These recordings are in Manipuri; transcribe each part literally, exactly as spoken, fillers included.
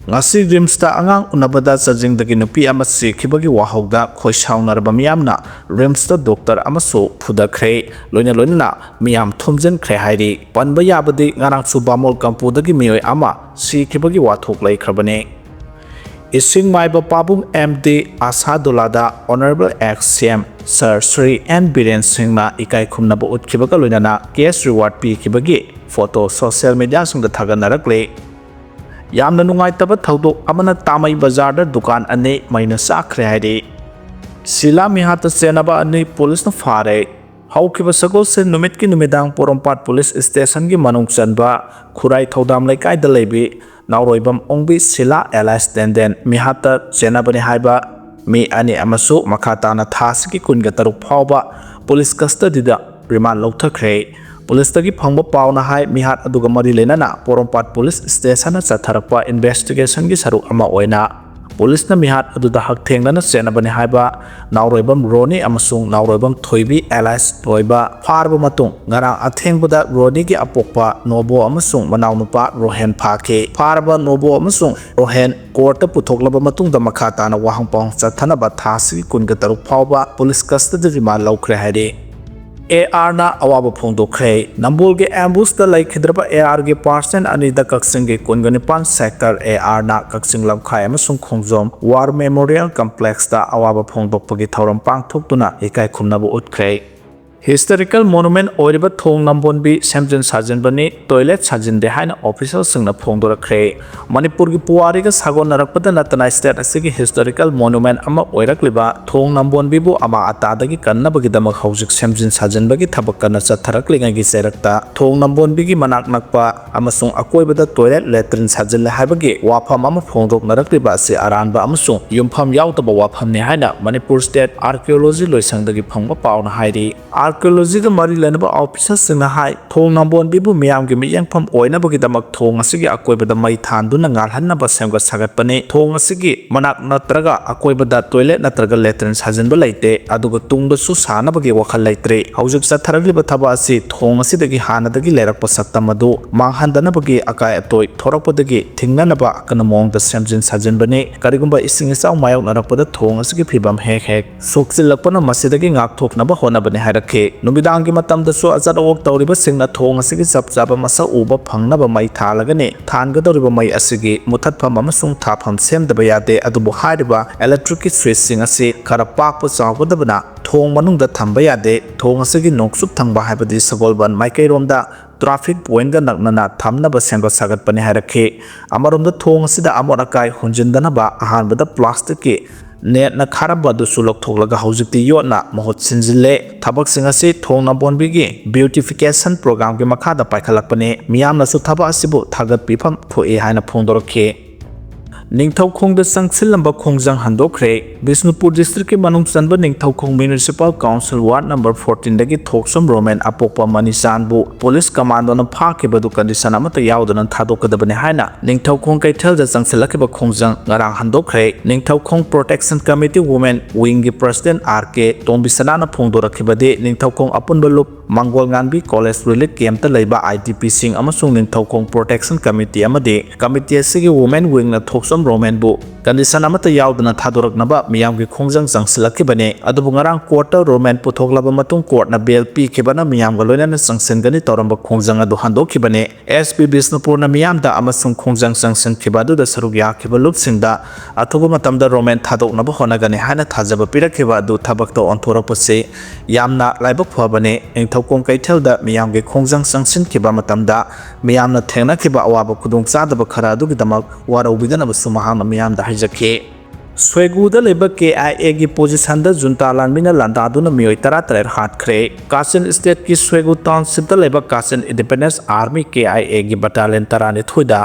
ꯉꯁꯤ ꯔꯤꯝꯁꯇ ꯑꯉꯥꯡ ꯎꯅꯕꯗ ꯆꯥꯖꯤꯡꯗꯒꯤ ꯅꯨꯄꯤ ꯑꯃ ꯁꯤꯈꯤꯕꯒꯤ ꯋꯥꯍꯧꯗ ꯈꯣꯏ ꯁꯥꯎꯅꯔꯕ ꯃꯤꯌꯥꯝꯅ ꯔꯤꯝꯁꯇ ꯗꯣꯛꯇꯔ ꯑꯃꯁꯨ ꯐꯨꯗꯈ꯭ꯔꯦ꯫ ꯂꯣꯏꯅ ꯂꯣꯏꯅꯅ ꯃꯤꯌꯥꯝ ꯊꯨꯝꯖꯤꯟꯈ꯭ꯔꯦ ꯍꯥꯏꯔꯤ꯫ ꯄꯟꯕ ꯌꯥꯕꯗꯤ ꯉꯔꯥꯡꯁꯨ ꯕꯥꯃꯣꯜ ꯀꯝꯄꯨꯗꯒꯤ ꯃꯤꯑꯣꯏ ꯑꯃ ꯁꯤꯈꯤꯕꯒꯤ ꯋꯥꯊꯣꯛ ꯂꯩꯈ꯭ꯔꯕꯅꯤ꯫ ꯏꯁꯤꯡ ꯃꯥꯏꯕ ꯄꯥꯕꯨꯡ ꯑꯦꯝ ꯗꯤ ꯑꯁꯥꯗꯨꯜꯂꯥꯗ Honourable ex C M Sir Shri N Biren ꯁꯤꯡꯅ ꯏꯀꯥꯏ ꯈꯨꯝꯅꯕ ꯎꯠꯈꯤꯕꯒ ꯂꯣꯏꯅꯅ cash reward ꯄꯤꯈꯤꯕꯒꯤ ꯐꯣꯇꯣ ꯁꯣꯁꯤꯌꯦꯜ ꯃꯤꯗꯤꯌꯥꯁꯤꯡꯗ ꯊꯥꯒꯠꯅꯔꯛꯂꯤ꯫ ꯌꯥꯝꯅ ꯅꯨꯡꯉꯥꯏꯇꯕ ꯊꯧꯗꯣꯛ ꯑꯃꯅ ꯇꯥꯃꯩ ꯕꯖꯥꯔꯗ ꯗꯨꯀꯥꯟ ꯑꯅꯤ ꯃꯩꯅ ꯆꯥꯛꯈ꯭ꯔꯦ ꯍꯥꯏꯔꯤ꯫ ꯁꯤꯂꯥ ꯃꯤꯍꯥꯠꯇ ꯆꯦꯟꯅꯕ ꯑꯅꯤ ꯄꯨꯂꯤꯁꯅ ꯐꯥꯔꯦ꯫ ꯍꯧꯈꯤꯕ ꯁꯒꯣꯜꯁꯦꯟ ꯅꯨꯃꯤꯠꯀꯤ ꯅꯨꯃꯤꯗꯥꯡ ꯄꯣꯔꯣꯝꯄꯥꯠ ꯄꯨꯂꯤꯁ ꯁ꯭ꯇꯦꯁꯟꯒꯤ ꯃꯅꯨꯡ ꯆꯟꯕ ꯈꯨꯔꯥꯏ ꯊꯧꯗꯥꯝ ꯂꯩꯀꯥꯏꯗ ꯂꯩꯕꯤ ꯅꯥꯎꯔꯣꯏꯕꯝ ꯑꯣꯡꯕꯤ ꯁꯤꯂꯥ alias ꯇꯦꯟꯗꯦꯟ ꯃꯤꯍꯥꯠꯇ ꯆꯦꯟꯅꯕꯅꯤ ꯍꯥꯏꯕ ꯃꯤ ꯑꯅꯤ ꯑꯃꯁꯨ ꯃꯈꯥ ꯇꯥꯅ ꯊꯥ ꯑꯁꯤꯒꯤ ꯀꯨꯟꯒ ꯇꯔꯨꯛ ꯐꯥꯎꯕ ꯄꯨꯂꯤꯁ ꯀꯁꯇꯗꯤꯗ ꯔꯤꯃꯥꯟ ꯂꯧꯊꯈ꯭ꯔꯦ꯫ ꯄꯨꯂꯤꯁꯇꯒꯤ ꯐꯪꯕ ꯄꯥꯎꯅ ꯍꯥꯏ, ꯃꯤꯍꯥꯠ ꯑꯗꯨꯒ ꯃꯔꯤ ꯂꯩꯅꯅ ꯄꯣꯔꯣꯝꯄꯥꯠ ꯄꯨꯂꯤꯁ ꯁ꯭ꯇꯦꯁꯟꯅ ꯆꯠꯊꯔꯛꯄ ꯏꯟꯚꯦꯁꯇꯤꯒꯦꯁꯟꯒꯤ ꯁꯔꯨꯛ ꯑꯃ ꯑꯣꯏꯅ ꯄꯨꯂꯤꯁꯅ ꯃꯤꯍꯥꯠ ꯑꯗꯨꯗ ꯍꯛꯊꯦꯡꯅꯅ ꯆꯦꯟꯅꯕꯅꯤ ꯍꯥꯏꯕ ꯅꯥꯎꯔꯣꯏꯕꯝ ꯔꯣꯅꯤ ꯑꯃꯁꯨꯡ ꯅꯥꯎꯔꯣꯏꯕꯝ ꯊꯣꯏꯕꯤ alias ꯊꯣꯏꯕ ꯐꯥꯔꯕ ꯃꯇꯨꯡ, ꯉꯔꯥꯡ ꯑꯊꯦꯡꯕꯗ ꯔꯣꯅꯤꯒꯤ ꯑꯄꯣꯛꯄ ꯅꯣꯕꯣ ꯑꯃꯁꯨꯡ ꯃꯅꯥꯎꯅꯨꯄꯥ ꯔꯣꯍꯦꯟ ꯐꯥꯈꯤ꯫ ꯐꯥꯔꯕ ꯅꯣꯕꯣ ꯑꯃꯁꯨꯡ ꯔꯣꯍꯦꯟ ꯀꯣꯔꯠꯇ ꯄꯨꯊꯣꯛꯂꯕ ꯃꯇꯨꯡꯗ ꯃꯈꯥ ꯇꯥꯅ ꯋꯥꯍꯪ ꯄꯥꯎꯍꯪ ꯆꯠꯊꯅꯕ ꯊꯥ ꯑꯁꯤꯒꯤ ꯀꯨꯟꯒ ꯇꯔꯨꯛ ꯐꯥꯎꯕ ꯄꯨꯂꯤꯁ ꯀꯁꯇꯗꯤ ꯔꯤꯃꯥꯟ ꯂꯧꯈ꯭ꯔꯦ ꯍꯥꯏꯔꯤ꯫ ꯑꯦ ꯑꯥꯔꯅ ꯑꯋꯥꯕ ꯐꯣꯡꯗꯣꯛꯈ꯭ꯔꯦ꯫ ꯅꯝꯕꯣꯜꯒꯤ ꯑꯦꯝꯕꯨꯁꯇ ꯂꯩꯈꯤꯗ꯭ꯔꯕ ꯑꯦ ꯑꯥꯔꯒꯤ ꯄꯥꯔꯁꯟ ꯑꯅꯤꯗ ꯀꯛꯆꯤꯡꯒꯤ ꯀꯨꯟꯒ ꯅꯤꯄꯥꯟ ꯁꯦꯛꯇꯔ ꯑꯦ ꯑꯥꯔꯅ ꯀꯛꯆꯤꯡ ꯂꯝꯈꯥꯏ ꯑꯃꯁꯨꯡ ꯈꯣꯡꯖꯣꯝ ꯋꯥꯔ ꯃꯦꯃꯣꯔꯤꯌꯦꯜ ꯀꯝꯄ꯭ꯂꯦꯛꯁꯇ ꯑꯋꯥꯕ ꯐꯣꯡꯗꯣꯛꯄꯒꯤ ꯊꯧꯔꯝ ꯄꯥꯡꯊꯣꯛꯇꯨꯅ ꯏꯀꯥꯏ ꯈꯨꯝꯅꯕ ꯎꯠꯈ꯭ꯔꯦ꯫ ꯍꯤꯁꯇꯣꯔꯤꯀꯦꯜ ꯃꯣꯅꯨꯃꯦꯟꯠ ꯑꯣꯏꯔꯤꯕ ꯊꯣꯡ ꯅꯝꯕꯣꯟꯕꯤ ꯁꯦꯝꯖꯤꯟ ꯁꯥꯖꯤꯟꯕꯅꯤ, ꯇꯣꯏꯂꯦꯠ ꯁꯥꯖꯤꯟꯗꯦ ꯍꯥꯏꯅ ꯑꯣꯐꯤꯁꯤꯌꯦꯜꯁꯤꯡꯅ ꯐꯣꯡꯗꯣꯔꯛꯈ꯭ꯔꯦ꯫ ꯃꯅꯤꯄꯨꯔꯒꯤ ꯄꯨꯋꯥꯔꯤꯒ ꯁꯥꯒꯣꯟꯅꯔꯛꯄꯗ ꯅꯠꯇꯅ ꯁ꯭ꯇꯦꯠ ꯑꯁꯤꯒꯤ ꯍꯤꯁꯇꯣꯔꯤꯀꯦꯜ ꯃꯣꯅꯨꯃꯦꯟꯠ ꯑꯃ ꯑꯣꯏꯔꯛꯂꯤꯕ ꯊꯣꯡ ꯅꯝꯕꯣꯟꯕꯤꯕꯨ ꯑꯃꯥ ꯑꯇꯥꯗꯒꯤ ꯀꯟꯅꯕꯒꯤꯗꯃꯛ ꯍꯧꯖꯤꯛ ꯁꯦꯝꯖꯤꯟ ꯁꯥꯖꯤꯟꯕꯒꯤ ꯊꯕꯛ ꯀꯟꯅ ꯆꯠꯊꯔꯛꯂꯤꯉꯩꯒꯤ ꯆꯩꯔꯛꯇ ꯊꯣꯡ ꯅꯝꯕꯣꯟꯕꯤꯒꯤ ꯃꯅꯥꯛ ꯅꯛꯄ ꯑꯃꯁꯨꯡ ꯑꯀꯣꯏꯕꯗ ꯇꯣꯏꯂꯦꯠ ꯂꯦꯇ꯭ꯔꯤꯟ ꯁꯥꯖꯤꯜꯂꯦ ꯍꯥꯏꯕꯒꯤ ꯋꯥꯐꯝ ꯑꯃ ꯐꯣꯡꯗꯣꯛꯅꯔꯛꯂꯤꯕ ꯑꯁꯤ ꯑꯔꯥꯟꯕ ꯑꯃꯁꯨꯡ ꯌꯨꯝꯐꯝ ꯌꯥꯎꯗꯕ ꯋꯥꯐꯝꯅꯤ ꯍꯥꯏꯅ ꯃꯅꯤꯄꯨꯔ ꯁ꯭ꯇꯦꯠ ꯑꯥꯔꯀꯤꯑꯣꯂꯣꯖꯤ ꯂꯣꯏꯁꯪꯗꯒꯤ ꯐꯪꯕ ꯄꯥꯎꯅ ꯍꯥꯏꯔꯤ꯫ ꯑꯥꯔꯀꯤꯑꯣꯂꯣꯖꯤꯒ ꯃꯔꯤ ꯂꯩꯅꯕ ꯑꯣꯐꯤꯁꯔꯁꯤꯡꯅ ꯍꯥꯏ, ꯊꯣꯡ ꯅꯝꯕꯣꯟꯕꯤꯕꯨ ꯃꯤꯌꯥꯝꯒꯤ ꯃꯤꯠꯌꯦꯡꯐꯝ ꯑꯣꯏꯅꯕꯒꯤꯗꯃꯛ ꯊꯣꯡ ꯑꯁꯤꯒꯤ ꯑꯀꯣꯏꯕꯗ ꯃꯩ ꯊꯥꯟꯗꯨꯅ ꯉꯥꯜꯍꯟꯅꯕ ꯁꯦꯝꯒꯠ ꯁꯥꯒꯠꯄꯅꯤ꯫ ꯊꯣꯡ ꯑꯁꯤꯒꯤ ꯃꯅꯥꯛ ꯅꯠꯇ꯭ꯔꯒ ꯑꯀꯣꯏꯕꯗ ꯇꯣꯏꯂꯦꯠ ꯅꯠꯇ꯭ꯔꯒ ꯂꯦꯇ꯭ꯔꯤꯟ ꯁꯥꯖꯤꯟꯕ ꯂꯩꯇꯦ, ꯑꯗꯨꯒ ꯇꯨꯡꯗꯁꯨ ꯁꯥꯅꯕꯒꯤ ꯋꯥꯈꯜ ꯂꯩꯇ꯭ꯔꯤ꯫ ꯍꯧꯖꯤꯛ ꯆꯠꯊꯔꯛꯂꯤꯕ ꯊꯕꯛ ꯑꯁꯤ ꯊꯣꯡ ꯑꯁꯤꯗꯒꯤ ꯍꯥꯟꯅꯗꯒꯤ ꯂꯩꯔꯛꯄ ꯁꯛꯇꯝ ꯑꯗꯨ ꯃꯥꯡꯍꯟꯗꯅꯕꯒꯤ ꯑꯀꯥꯏ ꯑꯇꯣꯏ ꯊꯣꯔꯛꯄꯗꯒꯤ ꯊꯤꯡꯅꯅꯕ ꯑꯀꯟꯕ ꯃꯑꯣꯡꯗ ꯁꯦꯝꯖꯤꯟ ꯁꯥꯖꯤꯟꯕꯅꯤ꯫ ꯀꯔꯤꯒꯨꯝꯕ ꯏꯁꯤꯡ ꯏꯆꯥꯎ ꯃꯥꯌꯣꯛꯅꯔꯛꯄꯗ ꯊꯣꯡ ꯑꯁꯤꯒꯤ ꯐꯤꯕꯝ ꯍꯦꯛ ꯍꯦꯛ ꯁꯣꯛꯆꯤꯜꯂꯛꯄꯅ ꯃꯁꯤꯗꯒꯤ ꯉꯥꯛꯊꯣꯛꯅꯕ ꯍꯣꯠꯅꯕꯅꯤ ꯍꯥꯏꯔꯛꯈꯤ꯫ ꯅꯨꯃꯤꯗꯥꯡꯒꯤ ꯃꯇꯝꯗꯁꯨ ꯑꯆꯠ ꯑꯋꯣꯛ ꯇꯧꯔꯤꯕꯁꯤꯡꯅ ꯊꯣꯡ ꯑꯁꯤꯒꯤ ꯆꯞ ꯆꯥꯕ ꯃꯁꯛ ꯎꯕ ꯐꯪꯅꯕ ꯃꯩ ꯊꯥꯜꯂꯒꯅꯤ꯫ ꯊꯥꯟꯒꯗꯧꯔꯤꯕ ꯃꯩ ꯑꯁꯤꯒꯤ ꯃꯨꯊꯠꯐꯝ ꯑꯃꯁꯨꯡ ꯊꯥꯐꯝ ꯁꯦꯝꯗꯕ ꯌꯥꯗꯦ, ꯑꯗꯨꯕꯨ ꯍꯥꯏꯔꯤꯕ ꯏꯂꯦꯛꯇ꯭ꯔꯤꯛꯀꯤ ꯁ꯭ꯋꯤꯆꯁꯤꯡ ꯑꯁꯤ ꯈꯔ ꯄꯥꯛꯄ ꯆꯥꯎꯒꯗꯕꯅ ꯊꯣꯡ ꯃꯅꯨꯡꯗ ꯊꯝꯕ ꯌꯥꯗꯦ꯫ ꯊꯣꯡ ꯑꯁꯤꯒꯤ ꯅꯣꯡꯆꯨꯞ ꯊꯪꯕ, ꯍꯥꯏꯕꯗꯤ ꯁꯒꯣꯜꯕꯟ ꯃꯥꯏꯀꯩꯔꯣꯝꯗ ꯇ꯭ꯔꯥꯐꯤꯛ ꯄꯣꯏꯟꯒ ꯅꯛꯅꯅ ꯊꯝꯅꯕ ꯁꯦꯝꯒꯠ ꯁꯥꯒꯠꯄꯅꯤ ꯍꯥꯏꯔꯛꯈꯤ꯫ ꯑꯃꯔꯣꯝꯗ ꯊꯣꯡ ꯑꯁꯤꯗ ꯑꯃꯣꯠ ꯑꯀꯥꯏ ꯍꯨꯟꯖꯤꯟꯗꯅꯕ ꯑꯍꯥꯟꯕꯗ ꯄ꯭ꯂꯥꯁꯇꯤꯛꯀꯤ ꯅꯦꯠꯅ ꯈꯥꯔꯝꯕ ꯑꯗꯨꯁꯨ ꯂꯧꯊꯣꯛꯂꯒ ꯍꯧꯖꯤꯛꯇꯤ ꯌꯣꯠꯅ ꯃꯍꯨꯠ ꯁꯤꯟꯖꯤꯜꯂꯦ꯫ ꯊꯕꯛꯁꯤꯡ ꯑꯁꯤ ꯊꯣꯡ ꯅꯝꯕꯣꯟꯕꯤꯒꯤ ꯕ꯭ꯌꯨꯇꯤꯐꯤꯀꯦꯁꯟ ꯄ꯭ꯔꯣꯒ꯭ꯔꯥꯝꯒꯤ ꯃꯈꯥꯗ ꯄꯥꯏꯈꯠꯂꯛꯄꯅꯤ꯫ ꯃꯤꯌꯥꯝꯅꯁꯨ ꯊꯕꯛ ꯑꯁꯤꯕꯨ ꯊꯥꯒꯠꯄꯤꯐꯝ ꯊꯣꯛꯏ ꯍꯥꯏꯅ ꯐꯣꯡꯗꯣꯔꯛꯈꯤ꯫ ꯅꯤꯡꯊꯧꯈꯣꯡꯗ ꯆꯪꯁꯤꯜꯂꯝꯕ ꯈꯣꯡꯖꯪ ꯍꯟꯗꯣꯛꯈ꯭ꯔꯦ꯫ ꯕꯤꯁꯅꯨꯄꯨꯔ ꯗꯤꯁꯇ꯭ꯔꯤꯛꯀꯤ ꯃꯅꯨꯡ ꯆꯟꯕ Ningthoukhong municipal council ward number ꯐꯣꯔꯇꯤꯟꯗꯒꯤ ꯊꯣꯛꯁꯝ ꯔꯣꯃꯦꯟ ꯑꯄꯣꯛꯄ ꯃꯅꯤꯆꯥꯟꯕꯨ ꯄꯨꯂꯤꯁ ꯀꯃꯥꯟꯗꯣꯅ ꯐꯥꯈꯤꯕꯗꯨ ꯀꯟꯗꯤꯁꯟ ꯑꯃꯠꯇ ꯌꯥꯎꯗꯅ ꯊꯥꯗꯣꯛꯀꯗꯕꯅꯤ ꯍꯥꯏꯅ ꯅꯤꯡꯊꯧꯈꯣꯡ ꯀꯩꯊꯦꯜꯗ ꯆꯪꯁꯤꯜꯂꯛꯈꯤꯕ ꯈꯣꯡꯖꯪ ꯉꯔꯥꯡ ꯍꯟꯗꯣꯛꯈ꯭ꯔꯦ꯫ ꯅꯤꯡꯊꯧꯈꯣꯡ ꯄ꯭ꯔꯣꯇꯦꯛꯁꯟ ꯀꯃꯤꯇꯤ ꯋꯨꯃꯦꯟ ꯋꯤꯡꯒꯤ ꯄ꯭ꯔꯁꯤꯗꯦꯟ ꯑꯥꯔ ꯀꯦ ꯇꯣꯝꯕꯤꯁꯅꯥꯅ ꯐꯣꯡꯗꯣꯔꯛꯈꯤꯕꯗꯤ, ꯅꯤꯡꯊꯧꯈꯣꯡ ꯑꯄꯨꯟꯕ ꯂꯨꯞ ꯃꯪꯒꯣꯜ ꯉꯥꯟꯕꯤ ꯀꯣꯂꯦꯖ ꯔꯤꯂꯤꯐ ꯀꯦꯝꯞꯇ ꯂꯩꯕ ꯑꯥꯏ ꯗꯤ ꯄꯤꯁꯤꯡ ꯑꯃꯁꯨꯡ ꯅꯤꯡꯊꯧꯈꯣꯡ ꯄ꯭ꯔꯣꯇꯦꯛꯁꯟ ꯀꯃꯤꯇꯤ ꯑꯃꯗꯤ ꯀꯃꯤꯇꯤ ꯑꯁꯤꯒꯤ ꯋꯨꯃꯦꯟ ꯋꯤꯡꯅ ꯊꯣꯛꯆꯝ ꯔꯣꯃꯦꯟꯕꯨ ꯀꯟꯗꯤꯁꯟ ꯑꯃꯠꯇ ꯌꯥꯎꯗꯅ ꯊꯥꯗꯣꯔꯛꯅꯕ ꯃꯤꯌꯥꯝꯒꯤ ꯈꯣꯡꯖꯪ ꯆꯪꯁꯤꯜꯂꯛꯈꯤꯕꯅꯤ꯫ ꯑꯗꯨꯕꯨ ꯉꯔꯥꯡ ꯀꯣꯔꯠꯇ ꯔꯣꯃꯦꯟ ꯄꯨꯊꯣꯛꯂꯕ ꯃꯇꯨꯡ ꯀꯣꯔꯠꯅ ꯕꯦꯜ ꯄꯤꯈꯤꯕꯅ ꯃꯤꯌꯥꯝꯒ ꯂꯣꯏꯅꯅ ꯆꯪꯁꯤꯟꯒꯅꯤ ꯇꯧꯔꯝꯕ ꯈꯣꯡꯖꯪ ꯑꯗꯨ ꯍꯟꯗꯣꯛꯈꯤꯕꯅꯤ꯫ ꯑꯦꯁ ꯄꯤ ꯕꯤꯁꯅꯨꯄꯨꯔꯅ ꯃꯤꯌꯥꯝꯗ ꯑꯃꯁꯨꯡ ꯈꯣꯡꯖꯪ ꯆꯪꯁꯤꯟꯈꯤꯕ ꯑꯗꯨꯗ ꯁꯔꯨꯛ ꯌꯥꯈꯤꯕ ꯂꯨꯞꯁꯤꯡꯗ ꯑꯊꯨꯕ ꯃꯇꯝꯗ ꯔꯣꯃꯦꯟ ꯊꯥꯗꯣꯛꯅꯕ ꯍꯣꯠꯅꯒꯅꯤ ꯍꯥꯏꯅ ꯊꯥꯖꯕ ꯄꯤꯔꯛꯈꯤꯕ ꯑꯗꯨ ꯊꯕꯛꯇ ꯑꯣꯟꯊꯣꯔꯛꯄꯁꯤ ꯌꯥꯝꯅ ꯂꯥꯏꯕꯛ ꯐꯕꯅꯤ꯫ ꯅꯤꯡꯊꯧꯈꯣꯡ ꯀꯩꯊꯦꯜꯗ ꯃꯤꯌꯥꯝꯒꯤ ꯈꯣꯡꯖꯪ ꯆꯪꯁꯤꯟꯈꯤꯕ ꯃꯇꯝꯗ ꯃꯤꯌꯥꯝꯅ ꯊꯦꯡꯅꯈꯤꯕ ꯑꯋꯥꯕ ꯈꯨꯗꯣꯡꯆꯥꯗꯕ ꯈꯔ ꯑꯗꯨꯒꯤꯗꯃꯛ ꯋꯥꯔꯧꯕꯤꯗꯅꯕꯁꯨ ꯃꯍꯥꯛꯅ ꯃꯤꯌꯥꯝꯗ ꯍꯥꯏꯖꯈꯤ꯫ ꯁ꯭ꯋꯦꯒꯨꯗ ꯂꯩꯕ ꯀꯦ ꯑꯥꯏ ꯑꯦꯒꯤ ꯄꯣꯖꯤꯁꯟꯗ ꯖꯨꯟꯇꯥ ꯂꯥꯟꯃꯤꯅ ꯂꯥꯟꯗꯥꯗꯨꯅ ꯃꯤꯑꯣꯏ ꯇꯔꯥ ꯇꯔꯦꯠ ꯍꯥꯠꯈ꯭ꯔꯦ꯫ ꯀꯥꯆꯤꯟ ꯁ꯭ꯇꯦꯠꯀꯤ ꯁ꯭ꯋꯦꯒꯨ ꯇꯥꯎꯟꯁꯤꯞꯇ ꯂꯩꯕ ꯀꯥꯆꯤꯟ ꯏꯟꯗꯤꯄꯦꯟꯗꯦꯟꯁ ꯑꯥꯔꯃꯤ, ꯀꯦ ꯑꯥꯏ ꯑꯦꯒꯤ ꯕꯠꯇꯥꯂꯤꯌꯟ ꯇꯔꯥꯅꯤꯊꯣꯏꯗ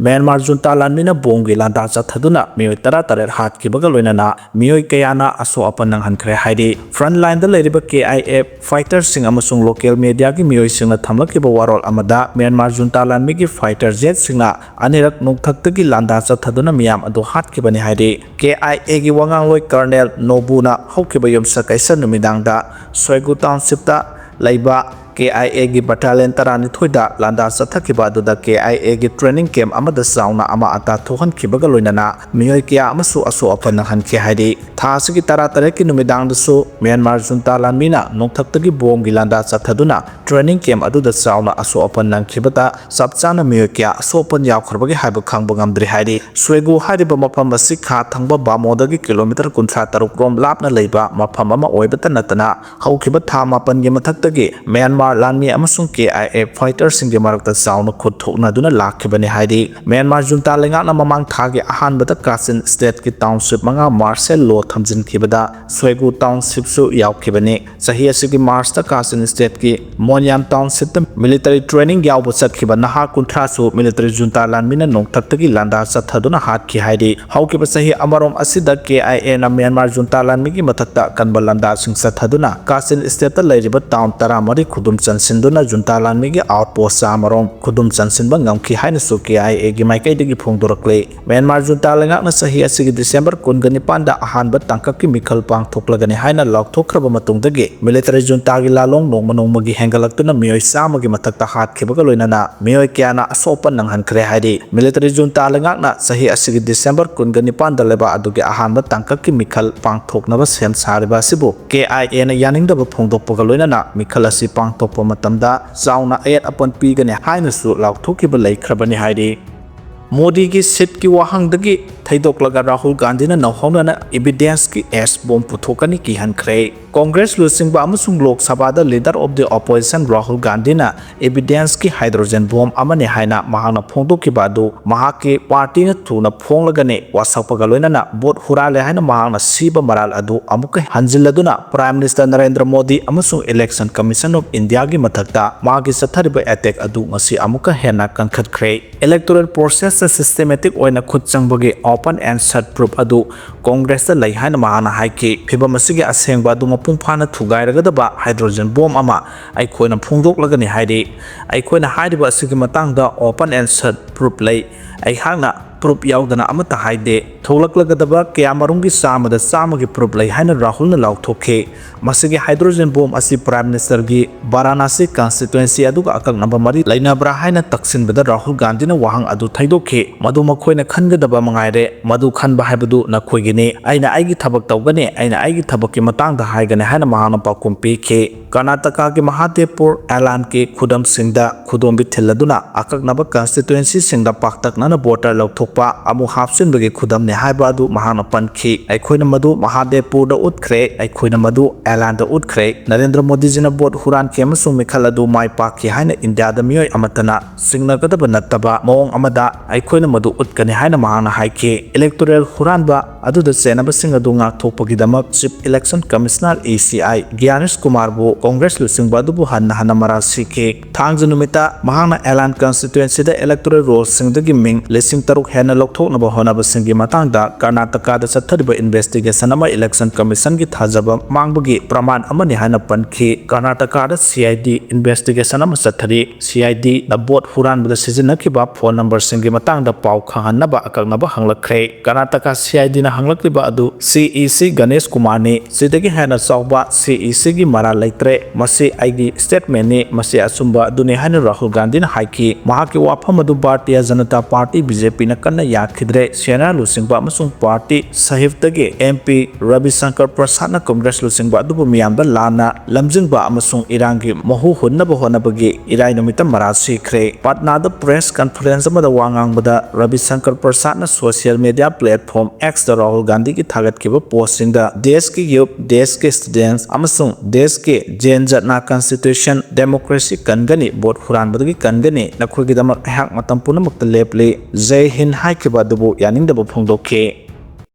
ꯃ꯭ꯌꯥꯟꯃꯥꯔ ꯖꯨꯟꯇꯥ ꯂꯥꯟꯃꯤꯅ ꯕꯣꯝꯒꯤ ꯂꯥꯟꯗꯥ ꯆꯠꯊꯗꯨꯅ ꯃꯤꯑꯣꯏ ꯇꯔꯥ ꯇꯔꯦꯠ ꯍꯥꯠꯈꯤꯕꯒ ꯂꯣꯏꯅꯅ ꯃꯤꯑꯣꯏ ꯀꯌꯥꯅ ꯑꯁꯣꯛ ꯑꯄꯟ ꯅꯪꯍꯟꯈ꯭ꯔꯦ ꯍꯥꯏꯔꯤ꯫ ꯐ꯭ꯔꯟꯠ ꯂꯥꯏꯟꯗ ꯂꯩꯔꯤꯕ ꯀꯦ ꯑꯥꯏ ꯑꯦ ꯐꯥꯏꯇꯔꯁꯤꯡ ꯑꯃꯁꯨꯡ ꯂꯣꯀꯦꯜ ꯃꯦꯗꯤꯌꯥꯒꯤ ꯃꯤꯑꯣꯏꯁꯤꯡꯅ ꯊꯝꯂꯛꯈꯤꯕ ꯋꯥꯔꯣꯜ ꯑꯃꯗ ꯃ꯭ꯌꯥꯟꯃꯥꯔ ꯖꯨꯟꯇꯥ ꯂꯥꯟꯃꯤꯒꯤ ꯐꯥꯏꯇꯔ ꯖꯦꯠꯁꯤꯡꯅ ꯑꯅꯤꯔꯛ ꯅꯣꯡꯊꯛꯇꯒꯤ ꯂꯥꯟꯗꯥ ꯆꯠꯊꯗꯨꯅ ꯃꯤꯌꯥꯝ ꯑꯗꯨ ꯍꯥꯠꯈꯤꯕꯅꯤ ꯍꯥꯏꯔꯤ꯫ ꯀꯦ ꯑꯥꯏ ꯑꯦꯒꯤ ꯋꯥꯉꯥꯡꯂꯣꯏ ꯀꯔꯅꯦꯜ ꯅꯣꯕꯨꯅ ꯍꯧꯈꯤꯕ ꯌꯨꯝꯁꯀꯩꯁ ꯅꯨꯃꯤꯗꯥꯡꯗ ꯁ꯭ꯋꯦꯒꯨ ꯇꯥꯎꯟꯁꯤꯞꯇ ꯂꯩꯕ ꯀꯦ ꯑꯥꯏ ꯑꯦꯒꯤ ꯕꯠꯇꯥꯂꯤꯌꯟ ꯇꯔꯥꯅꯤꯊꯣꯏꯗ ꯂꯥꯟꯗꯥ ꯆꯠꯊꯈꯤꯕ ꯑꯗꯨꯗ ꯀꯦ ꯑꯥꯏ ꯑꯦꯒꯤ ꯇ꯭ꯔꯦꯅꯤꯡ ꯀꯦꯝꯞ ꯑꯃꯗ ꯆꯥꯎꯅ ꯑꯃꯥ ꯑꯇꯥ ꯊꯣꯛꯍꯟꯈꯤꯕꯒ ꯂꯣꯏꯅꯅ ꯃꯤꯑꯣꯏ ꯀꯌꯥ ꯑꯃꯁꯨ ꯑꯁꯣꯛ ꯑꯄꯟ ꯅꯪꯍꯟꯈꯤ ꯍꯥꯏꯔꯤ꯫ ꯊꯥ ꯑꯁꯤꯒꯤ ꯇꯔꯥꯇꯔꯦꯠꯀꯤ ꯅꯨꯃꯤꯗꯥꯡꯗꯁꯨ ꯃ꯭ꯌꯥꯟꯃꯥꯔ ꯖꯨꯟꯇꯥ ꯂꯥꯟꯃꯤꯅ ꯅꯣꯡꯊꯛꯇꯒꯤ ꯕꯣꯝꯒꯤ ꯂꯥꯟꯗꯥ ꯆꯠꯊꯗꯨꯅ ꯇ꯭ꯔꯦꯅꯤꯡ ꯀꯦꯝꯞ ꯑꯗꯨꯗ ꯆꯥꯎꯅ ꯑꯁꯣꯛ ꯑꯄꯟ ꯅꯪꯈꯤꯕꯗ ꯆꯞ ꯆꯥꯅ ꯃꯤꯑꯣꯏ ꯀꯌꯥ ꯑꯁꯣꯛ ꯑꯄꯟ ꯌꯥꯎꯈ꯭ꯔꯕꯒꯦ ꯍꯥꯏꯕ ꯈꯪꯕ ꯉꯝꯗ꯭ꯔꯤ ꯍꯥꯏꯔꯤ꯫ ꯁ꯭ꯋꯦꯒꯨ ꯍꯥꯏꯔꯤꯕ ꯃꯐꯝ ꯑꯁꯤ ꯈꯥ ꯊꯪꯕ ꯕꯥꯃꯣꯗꯒꯤ ꯀꯤꯂꯣꯃꯤꯇꯔ ꯀꯨꯟꯊ꯭ꯔꯥ ꯇꯔꯨꯛ ꯔꯣꯝ ꯂꯥꯞꯅ ꯂꯩꯕ ꯃꯐꯝ ꯑꯃ ꯑꯣꯏꯕꯇ ꯅꯠꯇꯅ ꯍꯧꯈꯤꯕ ꯊꯥ ꯃꯥꯄꯟꯒꯤ ꯃꯊꯛꯇꯒꯤ ꯃ꯭ꯌꯥꯟꯃꯥꯔ ꯂꯥꯟꯃꯤ ꯑꯃꯁꯨꯡ ꯀꯦ ꯑꯥꯏ ꯑꯦ ꯐꯥꯏꯇꯔꯁꯤꯡꯒꯤ ꯃꯔꯛꯇ ꯆꯥꯎꯅ ꯈꯨꯠ ꯊꯣꯛꯅꯗꯨꯅ ꯂꯥꯛꯈꯤꯕꯅꯤ ꯍꯥꯏꯔꯤ꯫ ꯃ꯭ꯌꯥꯟꯃꯥꯔ ꯖꯨꯟꯇꯥ ꯂꯩꯉꯥꯛꯅ ꯃꯃꯥꯡ ꯊꯥꯒꯤ ꯑꯍꯥꯟꯕꯗ ꯀꯥꯆꯤꯟ ꯁ꯭ꯇꯦꯠꯀꯤ ꯇꯥꯎꯟꯁꯤꯞ ꯃꯉꯥ ꯃꯥꯔꯁꯦꯜ ꯂꯣ ꯊꯝꯖꯤꯟꯈꯤꯕꯗ ꯁ꯭ꯋꯦꯒꯨ ꯇꯥꯎꯟꯁꯤꯞꯁꯨ ꯌꯥꯎꯈꯤꯕꯅꯤ꯫ ꯆꯍꯤ ꯑꯁꯤꯒꯤ ꯃꯥꯔꯆꯇ ꯀꯥꯆꯤꯟ ꯁ꯭ꯇꯦꯠꯀꯤ ꯃꯣꯟꯌꯥꯟ ꯇꯥꯎꯟꯁꯤꯞꯇ ꯃꯤꯂꯤꯇꯔꯤ ꯇ꯭ꯔꯦꯅꯤꯡ ꯌꯥꯎꯕ ꯆꯠꯈꯤꯕ ꯅꯍꯥ ꯀꯨꯟꯊ꯭ꯔꯥꯁꯨ ꯃꯤꯂꯤꯇꯔꯤ ꯖꯨꯟꯇꯥ ꯂꯥꯟꯃꯤꯅ ꯅꯣꯡꯊꯛꯇꯒꯤ ꯂꯥꯟꯗꯥ ꯆꯠꯊꯗꯨꯅ ꯍꯥꯠꯈꯤ ꯍꯥꯏꯔꯤ꯫ ꯍꯧꯈꯤꯕ ꯆꯍꯤ ꯑꯃꯔꯣꯝ ꯑꯁꯤꯗ ꯀꯦ ꯑꯥꯏ ꯑꯦꯅ ꯃ꯭ꯌꯥꯟꯃꯥꯔ ꯖꯨꯟꯇꯥ ꯂꯥꯟꯃꯤꯒꯤ ꯃꯊꯛꯇ ꯑꯀꯟꯕ ꯂꯥꯟꯗꯥꯁꯤꯡ ꯆꯠꯊꯗꯨꯅ ꯀꯥꯆꯤꯟ ꯁ꯭ꯇꯦꯠꯇ ꯂꯩꯔꯤꯕ ꯇꯥꯎꯟ ꯇꯔꯥꯃꯔꯤ ꯈꯨꯗꯨꯝ ꯆꯟꯁꯤꯟꯗꯨꯅ ꯖꯨꯟꯇꯥ ꯂꯥꯟꯃꯤꯒꯤ ꯑꯥꯎꯠꯄꯣꯁ ꯆꯥꯃꯔꯣꯝ ꯈꯨꯗꯨꯝ ꯆꯟꯁꯤꯟꯕ ꯉꯝꯈꯤ ꯍꯥꯏꯅꯁꯨ ꯀꯦ ꯑꯥꯏ ꯑꯦꯒꯤ ꯃꯥꯏꯀꯩꯗꯒꯤ ꯐꯣꯡꯗꯣꯔꯛꯂꯤ꯫ ꯃ꯭ꯌꯥꯟꯃꯥꯔ ꯖꯨꯟꯇꯥ ꯂꯩꯉꯥꯛꯅ ꯆꯍꯤ ꯑꯁꯤꯒꯤ ꯗꯤꯁꯦꯝꯕꯔ ꯀꯨꯟꯒ ꯅꯤꯄꯥꯟꯗ ꯑꯍꯥꯟꯕ ꯇꯥꯡꯀꯛꯀꯤ ꯃꯤꯈꯜ ꯄꯥꯡꯊꯣꯛꯂꯒꯅꯤ ꯍꯥꯏꯅ ꯂꯥꯎꯊꯣꯛꯈ꯭ꯔꯕ ꯃꯇꯨꯡꯗꯒꯤ ꯃꯤꯂꯤꯇꯔꯤ ꯖꯨꯟꯇꯥꯒꯤ ꯂꯥꯂꯣꯡ ꯅꯣꯡꯃ ꯅꯣꯡꯃꯒꯤ ꯍꯦꯟꯒꯠꯂꯛꯇꯨꯅ ꯃꯤꯑꯣꯏ ꯆꯥꯝꯃꯒꯤ ꯃꯊꯛꯇ ꯍꯥꯠꯈꯤꯕꯒ ꯂꯣꯏꯅꯅ ꯃꯤꯑꯣꯏ ꯀꯌꯥꯅ ꯑꯁꯣꯛ ꯑꯄꯟ ꯅꯪꯍꯟꯈ꯭ꯔꯦ ꯍꯥꯏꯔꯤ꯫ ꯃꯤꯂꯤꯇꯔꯤ ꯖꯨꯟꯇꯥ ꯂꯩꯉꯥꯛꯅ ꯆꯍꯤ ꯑꯁꯤꯒꯤ ꯗꯤꯁꯦꯝꯕꯔ ꯀꯨꯟꯒ ꯅꯤꯄꯥꯟꯗ ꯂꯩꯕꯥꯛ ꯑꯗꯨꯒꯤ ꯑꯍꯥꯟꯕ ꯇꯥꯡꯀꯛꯀꯤ ꯃꯤꯈꯜ ꯄꯥꯡꯊꯣꯛꯅꯕ ꯁꯦꯝ ꯁꯥꯔꯤꯕ ꯑꯁꯤꯕꯨ ꯀꯦ ꯑꯥꯏ ꯑꯦꯅ ꯌꯥꯅꯤꯡꯗꯕ ꯐꯣꯡꯗꯣꯛꯄꯒ ꯂꯣꯏꯅꯅ ꯃꯤꯈꯜ ꯑꯁꯤ ꯄꯥꯡꯊꯣꯛꯄ ꯃꯇꯝꯗ ꯆꯥꯎꯅ ꯑꯌꯦꯠ ꯑꯄꯟ ꯄꯤꯒꯅꯤ ꯍꯥꯏꯅꯁꯨ ꯂꯥꯎꯊꯣꯛꯈꯤꯕ ꯂꯩꯈ꯭ꯔꯕꯅꯤ ꯍꯥꯏꯔꯤ꯫ ꯃꯣꯗꯤꯒꯤ ꯁꯤꯠꯀꯤ ꯋꯥꯍꯪꯗꯒꯤ ꯊꯩꯗꯣꯛꯂꯒ ꯔꯥꯍꯨꯜ ꯒꯥꯟꯙꯤꯅ ꯅꯧꯍꯧꯅꯅ evidence ꯀꯤ ash bomb ꯄꯨꯊꯣꯛꯀꯅꯤ ꯀꯤꯍꯟꯈ꯭ꯔꯦ꯫ ꯀꯣꯡꯒ꯭ꯔꯦꯁ ꯂꯨꯆꯤꯡꯕ ꯑꯃꯁꯨꯡ ꯂꯣꯛ ꯁꯚꯥꯗ leader of the opposition Rahul ꯒꯥꯟꯙꯤꯅ evidence ꯀꯤ hydrogen bomb ꯑꯃꯅꯤ ꯍꯥꯏꯅ ꯃꯍꯥꯛꯅ ꯐꯣꯡꯗꯣꯛꯈꯤꯕ ꯑꯗꯨ ꯃꯍꯥꯛꯀꯤ party ꯅ ꯊꯨꯅ ꯐꯣꯡꯂꯒꯅꯤ꯫ ꯋꯥꯁꯛꯄꯒ ꯂꯣꯏꯅꯅ vote ꯍꯨꯔꯥꯜꯂꯦ ꯍꯥꯏꯅ ꯃꯍꯥꯛꯅ ꯁꯤꯕ ꯃꯔꯥꯜ ꯑꯗꯨ ꯑꯃꯨꯛꯀ ꯍꯟꯖꯤꯜꯂꯗꯨꯅ Prime Minister ꯅꯔꯦꯟꯗ꯭ꯔ ꯃꯣꯗꯤ ꯑꯃꯁꯨꯡ Election Commission of India ꯒꯤ ꯃꯊꯛꯇ ꯃꯥꯒꯤ ꯆꯠꯊꯔꯤꯕ attack ꯑꯗꯨ ꯉꯁꯤ ꯑꯃꯨꯛꯀ ꯍꯦꯟꯅ ꯀꯟꯈꯠꯈ꯭ꯔꯦ꯫ Electoral process ꯇ systematic ꯑꯣꯏꯅ ꯈꯨꯠ ꯆꯪꯕꯒꯤ open and shut proof ꯑꯗꯨ ꯀꯣꯡꯒ꯭ꯔꯦꯁꯇ ꯂꯩ ꯍꯥꯏꯅ ꯃꯍꯥꯛꯅ ꯍꯥꯏꯈꯤ꯫ ꯐꯤꯚꯝ ꯑꯁꯤꯒꯤ ꯑꯁꯦꯡꯕ ꯑꯗꯨ ꯃꯄꯨꯡ ꯐꯥꯅ ꯊꯨꯒꯥꯏꯔꯒꯗꯕ hydrogen bomb ꯑꯃ ꯑꯩꯈꯣꯏꯅ ꯐꯣꯡꯗꯣꯛꯂꯒꯅꯤ ꯍꯥꯏꯔꯤ꯫ ꯑꯩꯈꯣꯏꯅ ꯍꯥꯏꯔꯤꯕ ꯑꯁꯤꯒꯤ ꯃꯇꯥꯡꯗ open and shut proof ꯂꯩ꯫ ꯑꯩꯍꯥꯛꯅ proof ꯌꯥꯎꯗꯅ ꯑꯃꯠꯇ ꯍꯥꯏꯗꯦ꯫ ꯊꯣꯛꯂꯛꯂꯒꯗꯕ ꯀꯌꯥꯃꯔꯨꯝꯒꯤ ꯆꯥꯝꯃꯗ ꯆꯥꯝꯃꯒꯤ proof ꯂꯩ ꯍꯥꯏꯅ ꯔꯥꯍꯨꯜꯅ ꯂꯥꯎꯊꯣꯛꯈꯤ꯫ ꯃꯁꯤꯒꯤ hydrogen bomb ꯑꯁꯤ Prime Minister ꯒꯤ ꯕꯥꯔꯥꯅꯥꯁꯤ constituency ꯑꯗꯨꯒ ꯑꯀꯛꯅꯕ ꯃꯔꯤ ꯂꯩꯅꯕ꯭ꯔꯥ ꯍꯥꯏꯅ ꯇꯛꯁꯤꯟꯕꯗ ꯔꯥꯍꯨꯜ ꯒꯥꯟꯙꯤꯅ ꯋꯥꯍꯪ ꯑꯗꯨ ꯊꯩꯗꯣꯛꯈꯤ꯫ ꯃꯗꯨ ꯃꯈꯣꯏꯅ ꯈꯟꯒꯗꯕ ꯃꯉꯥꯏꯔꯦ꯫ ꯃꯗꯨ ꯈꯟꯕ ꯍꯥꯏꯕꯗꯨ ꯅꯈꯣꯏꯒꯤꯅꯤ꯫ ꯑꯩꯅ ꯑꯩꯒꯤ ꯊꯕꯛ ꯇꯧꯒꯅꯤ, ꯑꯩꯅ ꯑꯩꯒꯤ ꯊꯕꯛꯀꯤ ꯃꯇꯥꯡꯗ ꯍꯥꯏꯒꯅꯤ ꯍꯥꯏꯅ ꯃꯍꯥꯛꯅ ꯄꯥꯎꯈꯨꯝ ꯄꯤꯈꯤ꯫ ꯀꯔꯅꯥꯇꯀꯥꯒꯤ ꯃꯍꯥꯗꯦꯕꯄꯨꯔ ꯑꯦꯂꯥꯟꯒꯤ ꯈꯨꯗꯝꯁꯤꯡꯗ ꯈꯨꯗꯣꯝꯕꯤ ꯊꯤꯜꯂꯗꯨꯅ ꯑꯀꯛꯅꯕ constituency ꯁꯤꯡꯗ ꯄꯥꯛꯇꯛꯅꯅ voter ꯂꯧꯊꯣꯛꯄ ꯑꯃꯨꯛ ꯍꯥꯞꯆꯤꯟꯕꯒꯤ ꯈꯨꯗꯝꯅꯤ ꯍꯥꯏꯕ ꯑꯗꯨ ꯃꯍꯥꯛꯅ ꯄꯟꯈꯤ꯫ ꯑꯩꯈꯣꯏꯅ ꯃꯗꯨ ꯃꯍꯥꯗꯦꯕꯄꯨꯔꯗ ꯎꯠꯈ꯭ꯔꯦ, ꯑꯩꯈꯣꯏꯅ ꯃꯗꯨ ꯑꯦꯂꯥꯟꯗ ꯎꯠꯈ꯭ꯔꯦ꯫ ꯅꯔꯦꯟꯗ꯭ꯔ ꯃꯣꯗꯤꯖꯤꯅ vote ꯍꯨꯔꯥꯟꯈꯤ ꯑꯃꯁꯨꯡ ꯃꯤꯈꯜ ꯑꯗꯨ ꯃꯥꯏ ꯄꯥꯛꯈꯤ ꯍꯥꯏꯅ ꯏꯟꯗꯤꯌꯥꯗ ꯃꯤꯑꯣꯏ ꯑꯃꯠꯇꯅ ꯆꯤꯡꯅꯒꯗꯕ ꯅꯠꯇꯕ ꯃꯑꯣꯡ ꯑꯃꯗ ꯑꯩꯈꯣꯏꯅ ꯃꯗꯨ ꯎꯠꯀꯅꯤ ꯍꯥꯏꯅ ꯃꯍꯥꯛꯅ ꯍꯥꯏꯈꯤ꯫ Electoral ꯍꯨꯔꯥꯟꯕ ꯑꯗꯨꯗ ꯆꯦꯟꯅꯕꯁꯤꯡ ꯑꯗꯨ ꯉꯥꯛꯊꯣꯛꯄꯒꯤꯗꯃꯛ Chief Election Commissioner, E C I, ꯒ꯭ꯌꯥꯅꯦꯁ ꯀꯨꯃꯥꯔꯕꯨ Congress ꯂꯨꯆꯤꯡꯕ ꯑꯗꯨꯕꯨ ꯍꯟꯅ ꯍꯟꯅ ꯃꯔꯥꯜ ꯁꯤꯈꯤ꯫ ꯊꯥꯡꯖ ꯅꯨꯃꯤꯠꯇ ꯃꯍꯥꯛꯅ ꯑꯦꯂꯥꯟ constituency ꯗ electoral roll ꯁꯤꯡꯗꯒꯤ ꯃꯤꯡ ꯂꯤꯁꯤꯡ ꯇꯔꯨꯛ ꯍꯦꯟꯅ ꯂꯧꯊꯣꯛꯅꯕ ꯍꯣꯠꯅꯕꯁꯤꯡꯒꯤ ꯃꯇꯥꯡꯗ ꯀꯔꯅꯥꯇꯀꯥꯗ ꯆꯠꯊꯔꯤꯕ investigation ꯑꯃ Election Commission ꯒꯤ ꯊꯥꯖꯕ ꯃꯥꯡꯕꯒꯤ ꯄ꯭ꯔꯃꯥꯟ ꯑꯃꯅꯤ ꯍꯥꯏꯅ ꯄꯟꯈꯤ꯫ ꯀꯔꯅꯥꯇꯀꯥꯗ C I D investigation ꯑꯃ ꯆꯠꯊꯔꯤ꯫ C I D ꯅ vote ꯍꯨꯔꯥꯟꯕꯗ ꯁꯤꯖꯤꯟꯅꯈꯤꯕ phone number ꯁꯤꯡꯒꯤ ꯃꯇꯥꯡꯗ ꯄꯥꯎ ꯈꯪꯍꯟꯅꯕ ꯑꯀꯛꯅꯕ ꯍꯪꯂꯛꯈ꯭ꯔꯦ꯫ ꯀꯔꯅꯥꯇꯀꯥ C I D ꯅ ꯍꯪꯂꯛꯂꯤꯕ ꯑꯗꯨ C E C ꯒꯅꯦꯁ ꯀꯨꯃꯥꯔꯅꯤ꯫ ꯁꯤꯗꯒꯤ ꯍꯦꯟꯅ ꯆꯥꯎꯕ C E C ꯒꯤ ꯃꯔꯥꯜ ꯂꯩꯇ꯭ꯔꯦ꯫ ꯃꯁꯤ ꯑꯩꯒꯤ statement ꯅꯤ, ꯃꯁꯤ ꯑꯆꯨꯝꯕ ꯑꯗꯨꯅꯤ ꯍꯥꯏꯅ ꯔꯥꯍꯨꯜ ꯒꯥꯟꯙꯤꯅ ꯍꯥꯏꯈꯤ꯫ ꯃꯍꯥꯛꯀꯤ ꯋꯥꯐꯝ ꯑꯗꯨ Bharatiya Janata party, B J P ꯅ ꯀꯟꯅ ꯌꯥꯈꯤꯗ꯭ꯔꯦ꯫ ꯁꯦꯅꯥ ꯂꯨꯆꯤꯡꯕ ꯑꯃꯁꯨꯡ ꯄꯥꯔꯇꯤ ꯁꯥꯍꯤꯕꯇꯒꯤ M P ꯔꯕꯤ ꯁꯪꯀꯔ ꯄ꯭ꯔꯁꯥꯗꯅ ꯀꯪꯒ꯭ꯔꯦꯁ ꯂꯨꯆꯤꯡꯕ ꯑꯗꯨꯕꯨ ꯃꯤꯌꯥꯝꯗ ꯂꯥꯟꯅ ꯂꯝꯖꯤꯡꯕ ꯑꯃꯁꯨꯡ ꯏꯔꯥꯡꯒꯤ ꯃꯍꯨ ꯍꯨꯟꯅꯕ ꯍꯣꯠꯅꯕꯒꯤ ꯏꯔꯥꯏ ꯅꯨꯃꯤꯠꯇ ꯃꯔꯥꯜ ꯁꯤꯈ꯭ꯔꯦ꯫ ꯄꯠꯅꯥꯗ press conference ꯑꯃꯗ ꯋꯥ ꯉꯥꯡꯕꯗ Ravi Shankar ꯄ꯭ꯔꯁꯥꯗꯅ social media platform X ꯇ ꯔꯥꯍꯨꯜ ꯒꯥꯟꯙꯤꯒꯤ ꯊꯥꯒꯠꯈꯤꯕ post ꯁꯤꯡꯗ, "ꯗꯦꯁꯀꯤ youth, ꯗꯦꯁꯀꯤ students ꯑꯃꯁꯨꯡ ꯗꯦꯁꯀꯤ ꯖꯦꯟ ꯖꯠꯅ constitution, democracy ꯀꯟꯒꯅꯤ, vote ꯍꯨꯔꯥꯟꯕꯗꯒꯤ ꯀꯟꯒꯅꯤ, ꯅꯈꯣꯏꯒꯤꯗꯃꯛ ꯑꯩꯍꯥꯛ ꯃꯇꯝ ꯄꯨꯝꯅꯃꯛꯇ ꯂꯦꯞꯂꯤ, ꯖꯩ ꯍꯤꯟꯗ" ꯍꯥꯏꯈꯤꯕ ꯑꯗꯨꯕꯨ ꯌꯥꯅꯤꯡꯗꯕ ꯐꯣꯡꯗꯣꯛꯈꯤ꯫